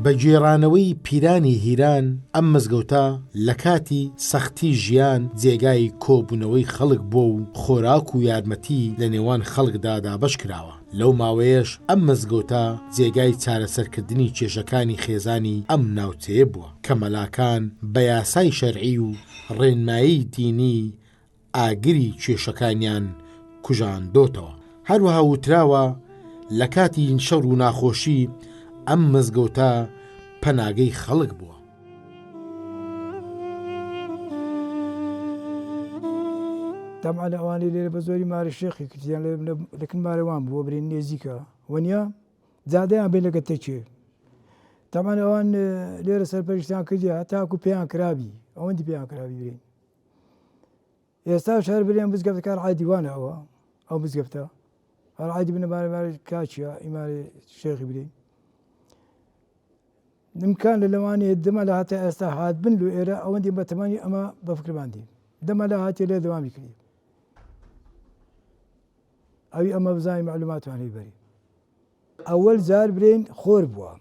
بە گێڕانەوەی پیرانی هیران، ئەم مزگەوتە لە کاتی سەختی ژیان جێگای کۆبوونەوەی خەڵک بووە و خۆراک و یارمەتی لە نێوان خەڵکدا دابەش کراوە. لەو ماوەیەش ئەم مزگەوتە جێگای چارەسەرکردنی کێشەکانی خێزانی ئەم ناوچەیە بووە کە مەلاکان بە یاسای شەرعی و ڕێنمایی دینی ئاگری کێشەکانیان کوژاندۆتەوە. هەروەها وتراوە لە کاتی شەڕ و ناخۆشی ئەم مزگەوتە پەناگەی خەڵک بووە. تەبعەن ئەوانەی لێرە بە زۆری مارە شێخی کردیان لەکن مارەوان بووە برین نێزیکە وەنیە جادەیان بین لەگە تەکێ تەبعەن ئەوان لێرە سەرپەرشتیان کردی هەتاکو پێیان کرابی ئەوەندی پێیان کرابی برین ئێستاش هەر برێن مزگەفتەکە هەر عادی وانە ئەوە ئەو مزگەفتە هەر عادی بنە مارە مارە کاچیە ئیمارێ شێخی برێن نمکان لە لەوانەیە دەمە لە هاتە ئێستا هات بن لو ئێرە ئەوەندی بەتەمانی ئەمە بە فکرمان دی دەمە لە هاتێ لێ دەوامی کردی ئەوی ئەمە بزانانی معلوماتوان هەی بەری ئەوەل جار برێن خۆر بووە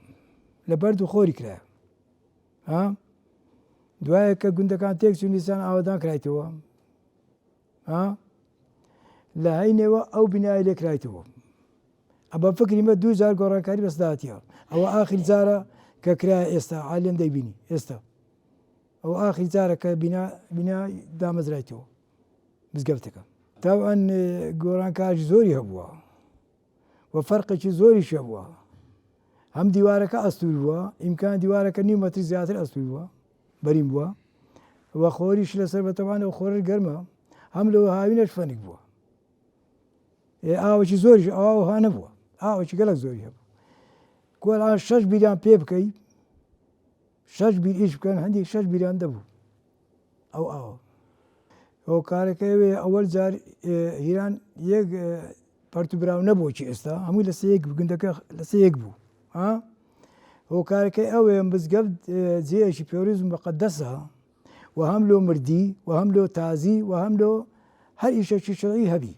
لە بەرد و خۆری کرایە ها دوایە کە گوندەکان تێک چوون دیسان ئاوەدان کرایتەوە ها لە هەینەوە ئەو بینای لێ کرایتەوە ئەبە فکری مە دوو جار گۆڕانکاری بەسداتیە ئەوە ئاخر جارە کە کرا ئێستا عالێن دەیبینی ئێستا ئەو ئاخر جارە کە بینا بینا دامەزرایتەوە مزگەفتەکە تاوان گۆڕانکاری زۆری هەبووە و فەرقێکی زۆریش هەبووە هەم دیوارەکە ئەستور بووە ئیمکان دیوارەکە نیو مەتر زیاتر ئەستور بووە بەرین بووە و خۆریش لەسەر بەتەوانەوە خۆرش گەرمە هەم لەوە هاوینەش فەنک بووە ئاوەکی زۆریش ئاوها نەبووە ئاوەکی گەلک زۆری هەبوو کۆلان شەش بیریان پێ بکەی شەش بیر ئیش بکەن هەندێک شەش بیران دەبوو ئەو ئاوە هۆکارەکەی ئەوەیە ئەوەل جار هیران یەک پەرت و براو نەبوو چی ئێستا هەمووی لەسە یەک گوندەکە لەسە یەک بوو ها هۆکارەکەی ئەوەیە مزگەفت جێیەکی پێوریزم مقدسە و هەم لۆ مردی و هەم لۆ تازی و هەم لۆ هەر ئیشێکی شەرعی هەبی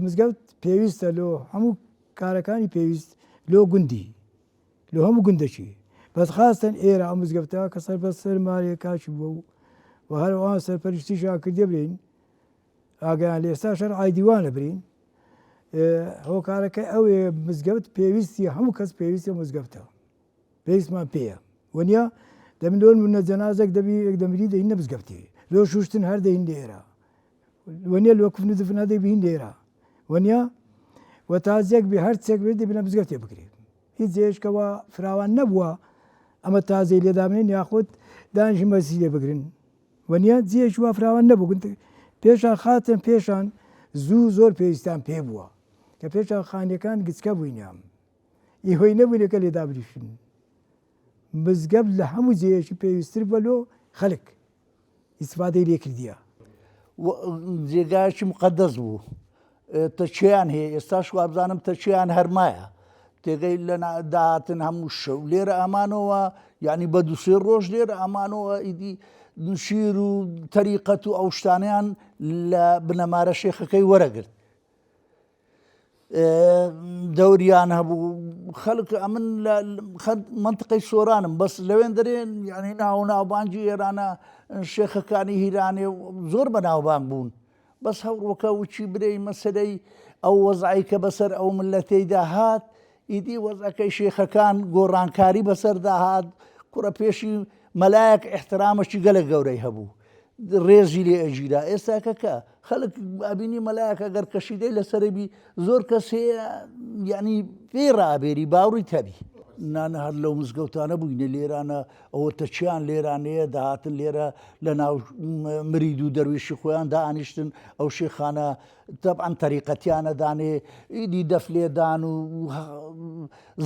مزگەوت پێویستە لۆ هەموو کارەکانی پێویست لۆ گوندی لۆ هەموو گوندەکی بەس خاستن ئێرە ئەو مزگەفتە کە سەر بە سەر مارێ کاچ بووە و و هەر ئەوان سەرپەرشتیشان کردێ برین ئاگیان لە ئێستا شەر ئایدیوانە برین هۆکارەکە ئەوێ مزگەوت پێویستی هەموو کەس پێویستی مزگەفتە پێویستمان پێیە وەنیە دەمن لۆن منە جەنازێک دەبی یەک دەمری دەین نە مزگەفتی لۆ شوشتن هەر دەین لێرە وەنیە لۆ کفن و دفن هەر دەبین لێرە وەنیە و تازیەک بێ هەر چێک بێت دەبینە مزگەفتێ بکرێت هیچ جێیەکەوە فراوان نەبووە ئەمە تازەی لێدابنێن یاخود دانیشی مەسی لێ بگرن وەنیە جێیەکی وا فراوان نەبوو گوند پێشان خاتن پێشان زوو زۆر پێویستیان پێ بووە کە پێشان خانیەکان گچکە بووینیان ئیهۆی نەبوونەکە لێ دابنیشن مزگەفت لە هەموو جێیەکی پێویستتر بووە لۆ خەلک ئیستفادەی لێ کردیە. جێگایەکی مقەدەس بوو تەکیەیان هەیە ئێستاش وابزانم تەکیەیان هەر مایە تێگەی لە داهاتن هەموو شەو لێرە ئامانەوە یعنی بە دوسێ ڕۆژ لێرە ئامانەوە ئیدی شیر و تەریقەت و ئەو شتانیان لە بنەمارە شێخەکەی وەرەگرت دەوریان هەبوو خەڵک ئەمن لە منطقەی سۆرانم بەس لەوێن دەرێن یعنی ناو ناوبانگی ئێرانە شێخەکانی هیرانێ زۆر بە ناوبانگ بوون بەس هەوڕۆکە وچی برێی مەسەرەی ئەو وەزعی کە بەسەر ئەو ملەتەیدا هات ئیدی وەزعەکەی شێخەکان گۆڕانکاری بەسەردا هات کوڕە پێشی مەلایەک ئیحترامەکی گەلەک گەورەی هەبوو ڕێزی لێ ئەگیرا ئێستاکە کە خەڵک ئەبینی مەلایەک ئەگەر کەشیدەی لەسەرە بی زۆر کەس هەیە یعنی پێی ڕابێری باوڕی تەبی نانە هەر لەو مزگەوتانە بووینە لێرانە ئەوە تەچیان لێرانەیە داهاتن لێرە لە ناو مرید و دەرویشی خۆیان دانیشتن ئەو شێخانە تەبعەن تەریقەتیانە دانێ ئیدی دەف لێدان و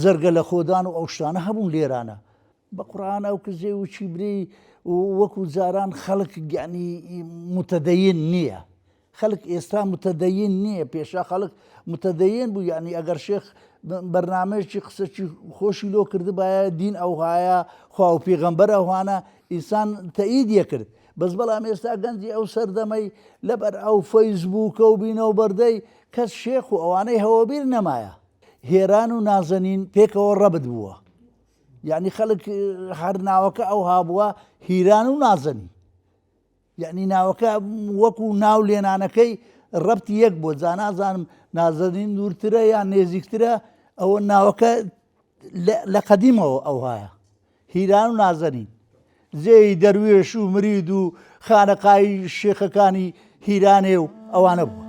زەرگە لە خۆدان و ئەو شتانە هەبوون لێرانە بە قورئان ئەو کزێ و چیبرەی وەکو جاران خەڵک یعنی متدەین نییە خەڵک ئێستا متدەین نییە پێشا خەڵک متدەین بوو یعنی ئەگەر شێخ بەرنمەیەکی قسەکی خۆشی لۆ کردبایە دین ئەوهایە خوا و پێغەمبەر ئەوانە ئینسان تەئید یەکرد بەس بەڵام ئێستا گەنجی ئەو سەردەمەی لەبەر ئەو فەیسبووکە و بینە و بەردەی کەس شێخ و ئەوانەی هەوەبیر نەمایە. هێران و نازەنین پێکەوە ڕەبت بووە. یعنی خەڵک هەر ناوەکە ئەو هابووە هیران و نازەنین یعنی ناوەکە وەکو ناو لێنانەکەی ڕەبتی یەک بۆ جا نازانم نازەنین دوورترە یان نێزیکترە ئەوە ناوەکە لە قەدیمەوە ئەوهایە هیران و نازەنین جێی دەروێش و مرید و خانەقای شێخەکانی هیرانێ و ئەوانە بووە.